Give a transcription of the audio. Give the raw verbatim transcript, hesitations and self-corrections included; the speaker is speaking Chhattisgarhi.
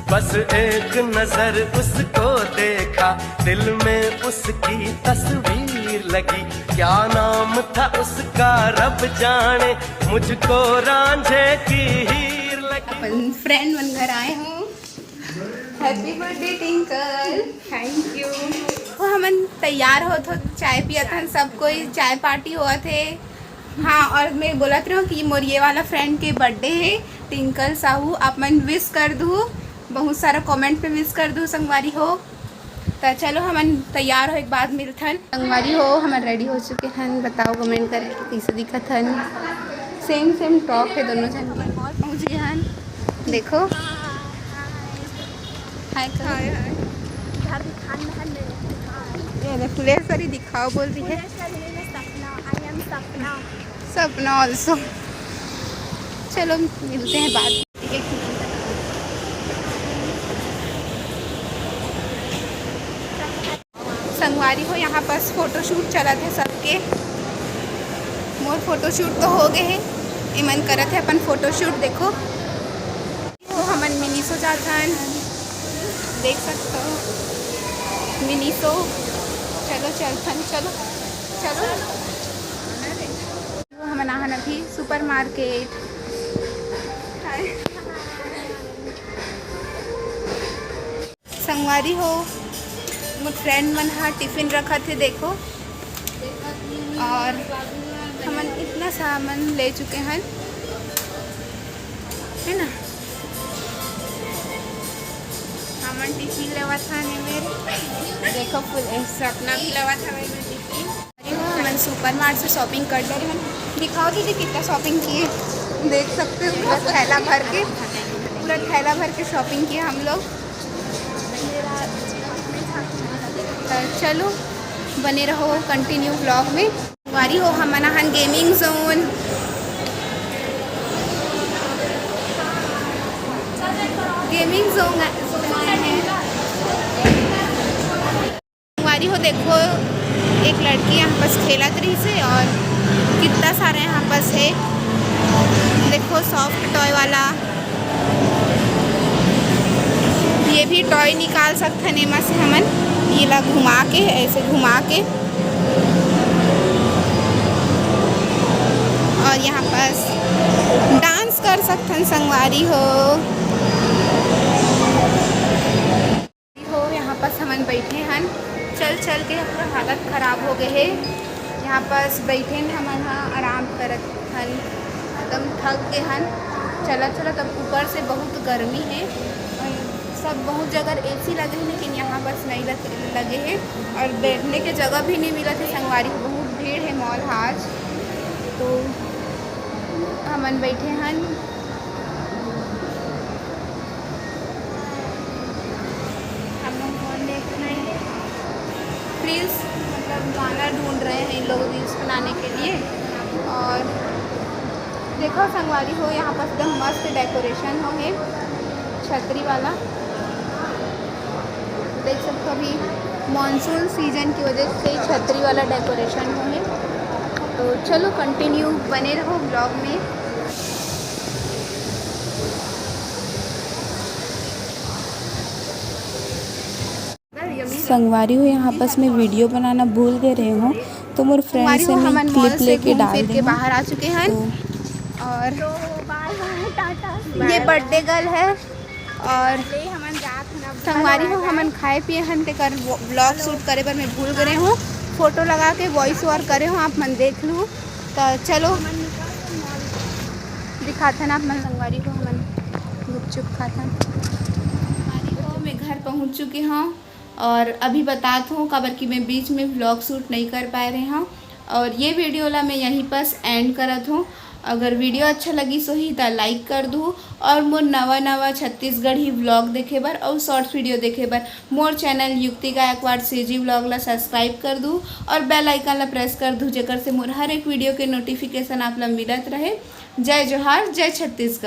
बस एक नजर उसको देखा, दिल में उसकी तस्वीर लगी। क्या नाम था उसका, रब जाने, मुझको रांझे की हीर लगी। अपन फ्रेंड मन घर आए हो। Happy birthday tinkle. Thank you। वो हमन तैयार होत हो, चाय पियत हन, सब कोई चाय पार्टी होत हे। हाँ, और मैं बोलत रहूँ कि मोर ये वाला फ्रेंड के बर्थडे है, टिंकल साहू, आप मन विश कर दू, बहुत सारा कमेंट पे विश कर दू संगवारी हो। तो चलो हमन तैयार हो, एक बाद मिलथन। संगवारी हो, हमन रेडी हो चुके हन, बताओ कमेंट करके कैसे दिखत हन। सेम सेम टॉप है दोनों जन के। पहुँच गए हन, देखो। हाय करो। हाय, हाय। ये दे, फुलेश्वरी दिखाओ बोल रही है। सपना, I am Sapna. Sapna also। चलो मिलते हैं बाद। संगवारी हो, यहाँ पास फोटोशूट चलत हे सबके। मोर फोटोशूट तो हो गए हे, एमन करत हे अपन फोटोशूट। देखो, वो हमन मिनीसो जाथन, देख सकते हो मिनीसो। चलो चलथन, चलो चलो। वो हमन आहन अभी सुपर मार्केट। संगवारी हो, मोर फ्रेंड मन हा टिफिन रखत हे, देखो, और हमन इतना सामान ले चुके हन, है ना। हमन टिफिन लेवत हन, ये मेरे देखो, फुल सपना भी लेवत हवे टिफिन। हमन सुपर मार्ट से शॉपिंग कर ले रहे हैं। दिखाओ दीदी, कितना शॉपिंग किए, देख सकते हो, पूरा थैला भर के, पूरा थैला भर के शॉपिंग किए हम लोग। तो चलो, बने रहो कंटिन्यू व्लॉग में। संगवारी हो, हमन आहन गेमिंग जोन। गेमिंग जोन, जोन आए हैं। संगवारी हो, देखो, एक लड़की यहाँ पास खेलत रही से, और कितना सारा यहाँ पास है। देखो, सॉफ्ट टॉय वाला, ये भी टॉय निकाल सकथन एमा से हमन, ये ला घुमा के, ऐसे घुमा के। और यहाँ पास डांस कर सकथन संगवारी हो। हो, यहाँ पास हमन बैठे हन, चल चल के पूरा हालत खराब हो गए हे। यहाँ पास बैठे हन हमन ह, आराम करत हन, एकदम थक गए हन। चला चला, तब ऊपर से बहुत गर्मी है और सब बहुत जगह एसी लगे हैं, लेकिन यहाँ बस नहीं लग, लगे हैं और बैठने के जगह भी नहीं मिला थे संगवारी। बहुत भीड़ है मॉल आज, तो हमन बैठे हन। हम लोग फोन देख रहे हैं, रील्स मतलब गाना ढूंढ रहे हैं इन लोग रील्स बनाने के लिए। और देखो संगवारी हो, यहाँ पर एकदम मस्त डेकोरेशन हो है छतरी वाला। देख सकते हो अभी मानसून सीजन की वजह से छतरी वाला डेकोरेशन हो है। तो चलो कंटिन्यू बने रहो व्लॉग में। संगवारी हो, यहाँ पास मैं वीडियो बनाना भूल गए रहे हूँ, तो मोर फ्रेंड से मैं क्लिप लेके डाल देंगे। बाहर आ चुके हैं और ये बर्थडे गर्ल है और संगवारी हो, हमन खाए पिए हन, तेकर व्लॉग शूट करे बर मैं भूल गए हूँ। फोटो लगा के वॉइस ओवर करे हूँ, आप मन देख लू। तो चलो दिखाथन आप मन। संगवारी हो, हमन गुपचुप खाथन। संगवारी हो, मैं घर पहुँच चुके हूँ और अभी बतात हूँ, काबर कि मैं बीच में व्लॉग शूट नहीं कर पाए रहे हूँ। और ये वीडियो ला मैं यहीं पर एंड करत हूँ। अगर वीडियो अच्छा लगी सोही त लाइक कर दू और मोर नवा नवा छत्तीसगढ़ी व्लॉग देखे बर और शॉर्ट्स वीडियो देखे बर मोर चैनल युक्ति गायकवाड़ सीजी व्लॉग ला सब्सक्राइब कर दू और बेल आइकन ला प्रेस कर दू, जेकर से मोर हर एक वीडियो के नोटिफिकेशन आप ला मिलत रहे। जय जोहार, जय छत्तीसगढ़।